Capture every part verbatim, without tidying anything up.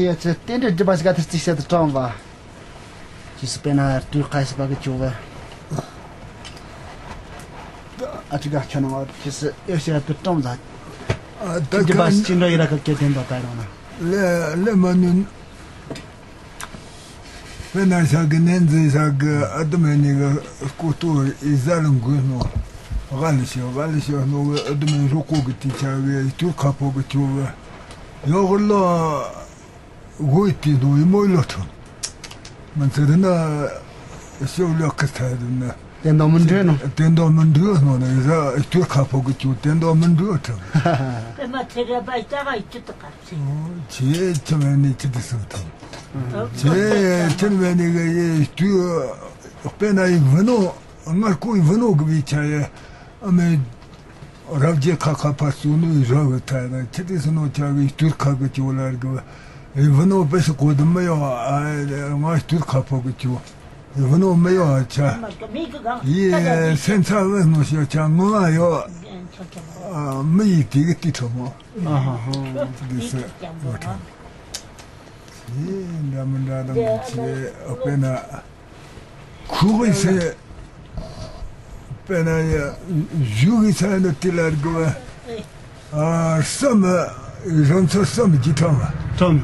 ཡ་ཚེ་རྟེན་འབྲེལ་སྒྲུབ་པ་ཞིག་ག་དེར་རྩིས་བྱེད་དུ་དྲངས་པ། ཅི་སི་པེ་ན་ཡར་དུས་ཁ་ཤི་པ་གི་ཅོ་བ། ཨ་ཅི་ག་ཁྱོད་ནང་ཅི་སི་ཨེ་ཤི་ཡར་དུ་དྲངས་ཟ། ཨ་ད་ཅི་པ་ཁ་ཅི་འདྲ་ཡི་ར་ཁ་སྐྱེ་དེན་པ་ད་རང་ན། ལེ་ལེ་མ་ནུན། པེ་ན་ཤ་གི་ནན་ཛི་ཤ་གི་ཨ་དུ་མེ་ནི་གི་སྐུ་ཏུ་ཨི་ཟ་ལུང་གུ་ནོ། ཨ་ལི་ཤོ་ཨ་ལི་ཤོ་ནོ་གི་ཨ་དུ་མེ་རུ་ཀོ་གི་ཏི་ཆ་གི་དུས་ཁ་ཕོ་གི་ཅོ་བ། ཡོག་ལོ། དགོས་ཏེ་ནོ་ཡི་མོ་ལོ་ཐོན། མི་ཚེ་རིན་ན་ཤོ་ལོ་ཁི་ཐ་རིན་ན། དེ་འདོ་མི་འདྲེ་ནོ། དེ་འདོ་མི་འདྲེ་ནོ་ན་ཡི་ར་སྟོད་ཁ་ཕོ་གི་ཅུ་དེ་འདོ་མི་འདྲེ་ཐོན། པེ་མ་ཚེ་ར་བ་ཡི་ཏ་ག་ཡི་ཅི་ཏི་ཀ་ཚེ། ཅེ་ཅི་མེ་ནི་ཅི་དི་སང་ཐོན། ཅེ་ཅི་མེ་ནི་ག་ཡི་སྟོད་པེ་ན་ཡི་བུ་ནོ་ངར་ཀོ་ཡི་བུ་ནོ་གི་བི་ཆ་ཡི་ཨ་མེ། རབ་རྒྱས་ཁ་ཁ་ཕར་སོ་ནུ་ར་བའི་ཐ་ན་ཁྱེད་དེ་སོ་ནོ་ཆ་གི་སྟོད་ཁ་གི་ཅོ་ལར་གི་ཨེ་བུ་ནོ་པེ་སི་གོ་དུ་མི་ཡོ། ཨ་ང་སྟོད་ཁ་ཕོ་གི་ཅོ་ཨེ་བུ་ནོ་མི་ཡོ་ཨ་ཆ་ཡི་སེམས་ཚ་བས་ནོ་ཤ་ཆ་ངོ་ཡོ། ཨ་མི་ཡི་དེ་གི་ཏི་ཁྲོ་མོ། ཨ་ཧ་ཧ། དེ་སེ་ཨོ་ཁྲོ་ཡི་འདྲ་མི་འདྲ་དང་ཆེ་ཨོ་པེ་ན། ཁུ་གི་སེ། པེ་ན་ཡ། ཞུ་གི་ས་ནི་ཏི་ལར་གི་བ། ཨ་སམ། རང་ཚོ་སམ་ཇི་ཁྲམ། ཁྲམ།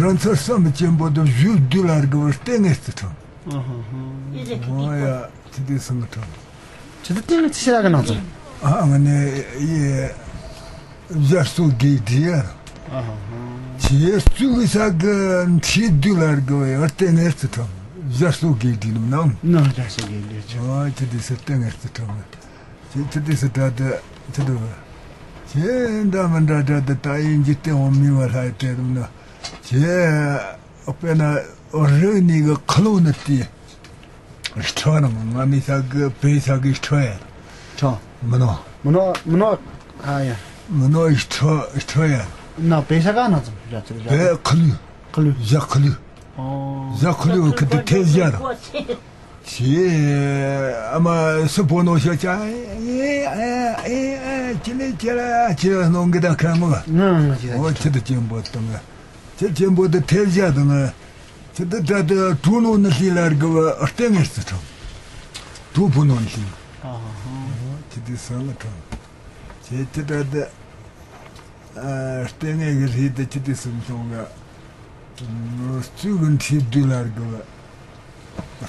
རང་ཚོ་སམ་ཆེན་པོ་དུ་ཞུ་དུ་ལར་གི་བ་ཏེ་ངེས་ཏི་ཁྲམ། ཨ་ཧ་ཧ། ཨོ་ཡ་ཏི་དི་སང་ཁྲམ། ཆི་དི་ཏེ་ངེས་ཏི་ཤ་གི་ནང་ཚོ། ཨ་ང་ནི་ཡེ། བཞར་སོ་དགེ་བྲིས་ཡ། ཨ་ཧ་ཧ། ཆེ་བཙུགས་ས་གི་ཁྲི་བདུན་ལ་དགོས་ཡ་ཏེ་ངེས་ཚུལ་ཁྲོམ། བཞར་སོ་དགེ་བྲིས་ནམ་ནང་། ན་བཞར་སོ་དགེ་བྲིས་ཆེ། ཨ་ཆེ་དེ་སི་ཏེ་ངེས་ཚུལ་ཁྲོམ། ཆེ་ཆེ་དེ་སི་དྲ་དེ་ཆེ་དེ་བ། ཆེ་འདྲ་མི་འདྲ་དྲ་དེ་ད་ཡིན་གྱི་ཏེ་འོ་མི་བ་ལྷ་ཡི་ཏེ་རུམ་ན། ཆེ། དཔེར་ན་རིགས་གཉིས་ཀྱི་ཁ་ལོ་ནི་དེ། ཁྲོ་ནང་ང་མི་ས་གི་བེ་ས་གི་ཁྲོ་ཡ། ཁྲོ། མི་ནོ། མི་ནོ་མི་ནོ། ཨ་ཡ། མི་ནོ་ཁྲོ་ཁྲོ་ཡ། ན་བེ་ས་ག་ན་ཙམ་ཡ་ཙམ་ཡ། བེ་ཁ་ལུ། ཁ་ལུ། ཞ་ཁ་ལུ། ཨོ། ཞ་ཁ་ལུ་ཁ་དེ་ཐེ་ཞ་ར། ཆེ། ཨ་མ་སུ་པོ་ནོ་ཤ་ཆ། ཨེ་ཨེ་ཨེ་ཨེ་ཅི་ལེ་ཅི་ལ་ཅི་ལ་ནོ་གི་ད་ཁ་མོ་ལ། ང་ང་ཅི་ལ་ཨོ་ཅི་ཆེ་དེ་ཅན་པོ་ཏང་ང་། ཆེ་ཅན་པོ་དེ་ཐེ་ཞ་དང་ང་། ཆེ་དེ་ད་དེ་གྲུ་ནོ་ནི་ལི་ལར་གི་བ་ཨ་ཏེ་ངེས་སི་ཁྲོམ། གྲུ་པོ་ནོ་ལི། ཨ་ཧ་ཧ། ཆེ་དེ་ས་ལ་ཁྲོམ། ཆེ་དེ་ད་དེ། ཨ་ཏེ་ངེས་གི་རི་དེ་ཆེ་དེ་སུམ་ཐོང་ག། བཙུགས་གི་ཁྲི་བདུན་ལར་གི་བ།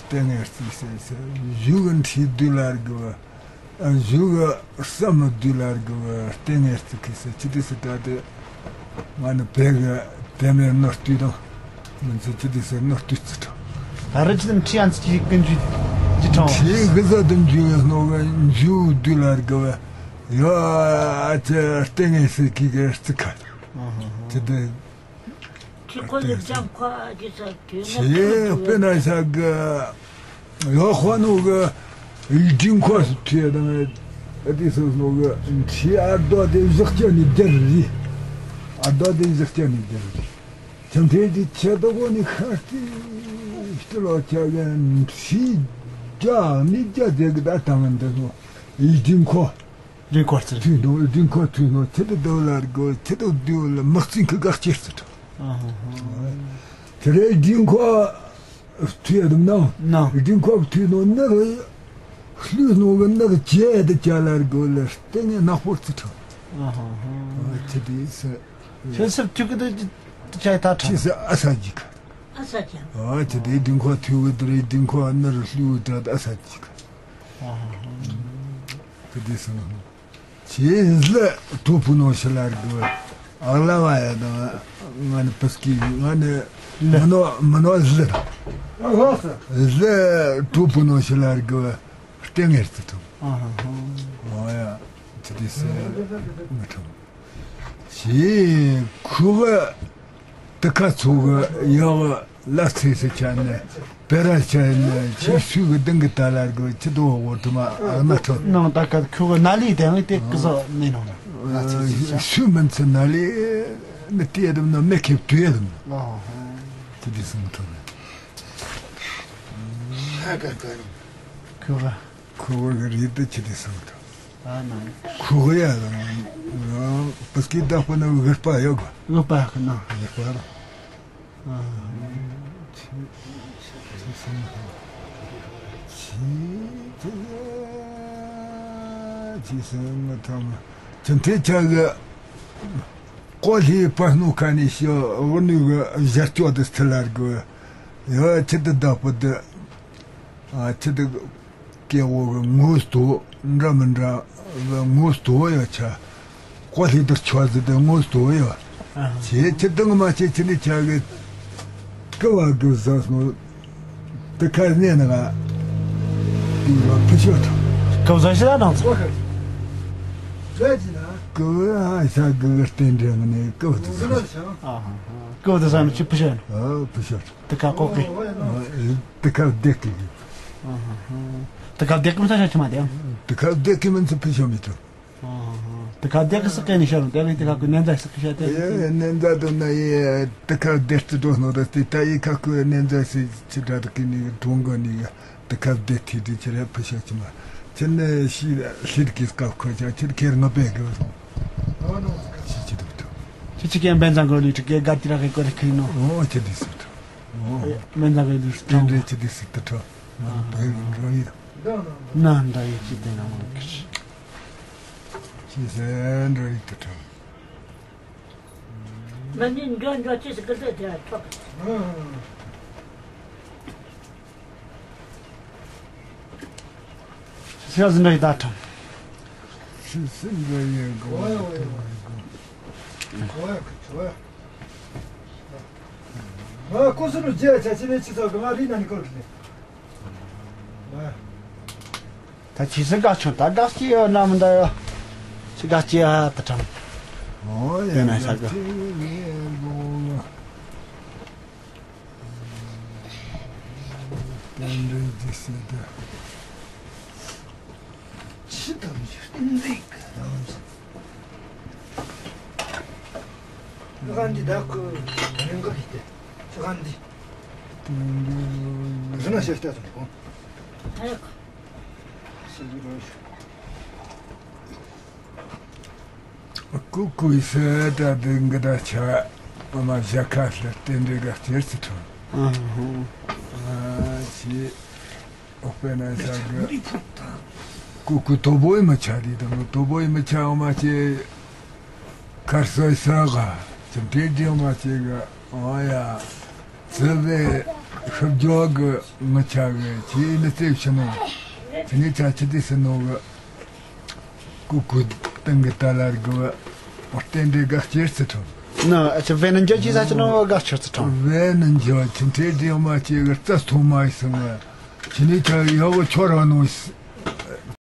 ཏེ་ངེས་སི་སེ་སེ་བཞུགས་གི་ཁྲི་བདུན་ལར་གི་བ། ཨ་བཞུགས་གི་སམ་བདུན་ལར་གི་བ་ཏེ་ངེས་སི་ཁི་སེ་ཆེ་དེ་སི་ད་དེ། ང་ནི་བེ་གི་དེ་མེར་ནོར་དུས་དང་། མི་ཚེ་ཅི་དེ་སེ་ནོར་དུས་ཚུལ་ཁྲོམ། ད་རེ་ཅི་དང་ཁྲི་ཡང་ཅི་ཀུན་ཇུས་ཅི་ཁྲོམ། ཁྲི་གི་ས་དུ་འཇུ་ཡང་ནོ་གི་འཇུ་བདུན་ལར་གི་བ། ཡོ་ཨ་ཅེ་ཏེ་ངེས་སི་ཁི་གི་རྩི་ཁ། ཨ་ཧ་ཧ། ཅི་དེ། ཁྱི་ཁོ་ལ་ལྗང་ཁོ་ཨ་ཅེ་ས་དུས་ན་ཆེ་དཔེར་ན་ཤ་གི། ཡོ་ཁོ་ནོ་གི་ཡིག་སྒྲིང་ཁོ་སུ་ཁྲི་དང་ཨ་དེ་སོ་སོ་གི་ཁྲི་ཨ་རྡོ་དེ་བཞག་ཅན་ནི་རྒྱལ་རི། ཨ་རྡོ་དེ་བཞག་ཅན་ནི་རྒྱལ་རི། ཁྱིམ་ཐེ་དེ་ཆེ་དོ་གོ་ནི་ཁ་ཏི་སྟི་ལོ་ཆ་གི་ཁྲི་རྒྱ་ནི་རྒྱ་དེ་གི་ད་ཏང་ཨ་འདི་སོ་ཡིག་སྒྲིང་ཁོ། རིན་འཁོར་ཚུལ། ཐུན་ནོ་རིན་འཁོར་ཐུན་ནོ་ཆེ་དུ་དོ་ལ་རྒོ་ཆེ་དུ་དུ་ལ་དམག་ཚིན་གི་གག་ཅེར་ཚུལ། ཨ་ཧ་ཧ། དེ་རེ་རིན་འཁོར་ཐུ་ཡ་དུམ་ནང་། ནང་། རིན་འཁོར་ཐུན་ནོ་ནག་ལུས་ནོ་གི་ནག་ཅེ་དུ་ཅ་ལ་རྒོ་ལ་སྟེང་ནག་པོར་ཚུལ། ཨ་ཧ་ཧ། ཆེ་དུ་ས། ཆེ་སར་ཐུ་གི་དུ་ཅ་ཡ་ད་ཁྲ། ཆེ་ས་ཨ་ས་ཇི་ཁ། ཨ་ས་ཇི། ཨ་ཆེ་དུ་རིན་འཁོར་ཐུ་གི་དུ་རེ་རིན་འཁོར་ནར་ལུས་ད་ཨ་ས་ཇི་ཁ། ཨ་ཧ་ཧ། ཆེ་དུ་ས། ཆེ་ཟི་ལ་གྲོ་ཕུ་ནོ་ཤི་ལར་གི་ཨ་ལ་བ་ཡ་དང་ང་ནི་པི་སྐི་ང་ནི་མི་ནོ་མི་ནོ་ཟི་ལ་ཟི་གྲོ་ཕུ་ནོ་ཤི་ལར་གི་ལྟེ་ངེར་ཙི་ཐུང་། ཨ་ཧ་ཧ། ཨོ་ཡ་ཆི་དི་སི་མི་ཐུང་། ཆེ་ཁུ་གི་ཏི་ཁ་ཚོ་གི་ཡ་གི་ལ་ཚེ་སི་ཆ་ནི་པེ་ར་ཆ་ནི་ཆེ་སུ་གི་ལྡིང་གི་ཏ་ལར་གི་ཆི་དོ་འོ་ཏི་མ་ཨ་ན་ཐོ། ནང་ད་ཀ་ཁུ་གི་ན་ལི་དེ་ངི་དེ་ཀི་ཟོ་ནི་ནང་ན་ལ་ཚེ་སི་ཆ། སུ་མིན་ཚི་ན་ལི་ནི་ཏི་ཡ་དུམ་ན་མེ་ཁེབ་ཏུ་ཡ་དུམ་ན། ཨ་ཧ། ཏི་དི་སི་མི་ཐོ་ནི། ཧ་ཀ་ཀ་ནི། ཁུ་གི། ཁུ་གི་རི་དི་ཆི་དི་སི་མི་ཐོ། ཨ་ན། ཁུ་གི་ཡ་དང་པི་སྐི་བདག་པོ་ནི་གིར་པ་ཡོ་ག། གིར་པ་ཡོ་ག་ན། གིར་པ་ར། ཆེན་ཐེ་ཆ་གི་ཀོ་ལི་པར་ནུ་ཁ་ནི་ཤོ་ཝུ་ནུ་གི་ཞར་ཅོ་དི་སྟི་ལར་གི་ཡོ་ཆེ་དི་དག་པོ་དི་ཨ་ཆེ་དི་ཀེ་ཝོ་གི་ངོས་དོ་འདྲ་མི་འདྲ་ངོས་དོ་ཡོ་ཆ། ཀོ་ལི་དུར་ཆོ་ཟི་དི་ངོས་དོ་ཡོ། ཨ་ཆེ་ཆེ་དང་མ་ཆེ་ཆེ་ནི་ཆ་གི་ཀི་བ་གི་ཟ་སོ་དི་ཁ་ནེ་ན་ག་དི་བ་ཕི་ཤོ་ཐོ། ཀི་བ་ཟ་ཤི་ད་དང་ཚོ། ཀི་བ་ཨ་ས་གི་གི་རྟེན་འབྲེལ་ནི་ཀི་བ་དི་ཟ། ཨ་ཧ་ཧ། ཀི་བ་དི་ཟ་ནི་ཆི་ཕི་ཤོ་ནི། ཨ་ཕི་ཤོ་ཐོ། དི་ཁ་ཀོ་ཀི། དི་ཁ་བདེ་ཀི་གི། ཨ་ཧ་ཧ། དི་ཁ་བདེ་ཀི་མི་ས་ཤ་ཆི་མ་དེ། དི་ཁ་བདེ་ཀི་མི་ཚུ་ཕི་ཤོ་མི་ཐོ། དི་ཁ་བདེ་ཀི་སི་ཀེ་ནི་ཤ་རུ་དེ་བི་དི་ཁ་ཀུ་ནན་ཛ་སི་ཀི་ཤ་དེ། ནན་ཛ་དོ་ན་ཡེ་དི་ཁ་བདེ་སི་དོ་ནོ་ར་སྟི་ད་ཡེ་ཁ་ཀུ་ནན་ཛ་སི་ཆི་དྲ་དི་ཀི་ནི་གྲོང་གི་ནི་ག་དི་ཁ་བདེ་ཐི་དི་ཆི་རེ་ཕི་ཤོ་ཆི་མ་ཆི་ནི་ཤི་ལི་རི་ཀི་སྐབས་ཁོ་ཆ་ཆི་རི་ཁེར་ང་པེ་གི་རུ་ཤི་ཆི་དུ་ཐོ། ཆི་ཆི་ཀེ་བན་ཛ་གོ་ལི་ཏི་ཀེ་ག་ཏི་ར་ཀེ་ཀོ་རི་ཁི་ནོ། ཨོ་ཆི་དི་སི་ཐོ། ཨོ་བན་ཛ་གོ་ལི་ཏི་ཏེན་རེ་ཆི་དི་སི་ཐོ། ཨོ་བན་རོ་ཡི། ནན་ཛ་ཡེ་ཆི་དེ་ན་མ་ཀི་ཆི། ཆི་སེན་རོ་ཡི་ཏི་ཏྲོ། མ་ནི་འགྲོ་འགྲོ་ཆི་སི་ཀི་ཏེ་ཏེ་ཐོག། ཆི་སེན་རོ་ཡི་ད་ཏྲོ། ཆི་སེན་རོ་ཡི་གོ། ཨ་ཀུ་སུ་རུ་ཇེ་ཆ་ཆི་ནི་ཆི་ཚོ་གི་མ་རི་ན་ནི་ཀོར་ལེ། ད་ཆི་སི་ག་ཆོ་ད་ག་ཅི་ཡོད་ན་མི་འདའ་ཡོ། ཆི་ག་ཅི་ཡ་ད་ཀྲང་། ཨོ་ཡ་དེ་ན་ས་ག་ག་ཅི་ཡོད་ནི་ཡ་གོ་ལ། དེ་འདྲའི་ཅི་སི་ད། ཆི་དང་ཆི་འདི་ག་རང་། ག་འདི་ད་ཁུ་རིང་ག་གི་དེ་ཆི་ག་འདི། དེ་འདྲའི་རི་ན་ཤ་སྟ་ཚོ་གོ། ཨེ་ཁ། སི་ལུ་རོ་ཤ། ཀུ་ཀུ་ཡི་སི་ད་དེ་འགི་ད་ཆ་ཨ་མ་ཞ་ཁ་ལ་རྟེན་འབྲེལ་ག་ཅེར་ཚི་ཁྲོ། ཨ་ཧུ། ཨ་ཅི་ཨོ་པེ་ན་ས་གི་ཀུ་ཀུ་དོ་བོ་ཡི་མི་ཆ་དེ་དང་དོ་བོ་ཡི་མི་ཆ་ཨ་མ་ཅི་ཁར་སོ་ཡི་ས་ག་ཅི་འདྲེ་འདྲེ་ཨ་མ་ཅི་གི་ཨ་ཡ་ཙི་བེ་ཤུབ་ཇོ་གི་མི་ཆ་གི་ཅི་ནི་ཙེ་ཤི་ནོ་ཅི་ནི་ཆ་ཅི་དེ་སི་ནོ་གི། ཀུ་ཀུ་ཏང་གི་ཏ་ལར་གི་བ། རྟེན་འབྲེལ་ག་ཅེར་ཚི་ཁྲོ། ན་ཨ་ཅི་བེ་ན་འཇོ་ཅི་ས་ཅི་ནོ་ག་ཅེར་ཚི་ཁྲོ། བེ་ན་འཇོ་ཆི་འཕྲེ་འབྲེལ་མ་ཅི་གི་རྩ་ཐོ་མ་ཡི་སང་བ། ཆི་ནི་ཆ་ཡ་བ་ཆོ་ར་ནོ་ཡི།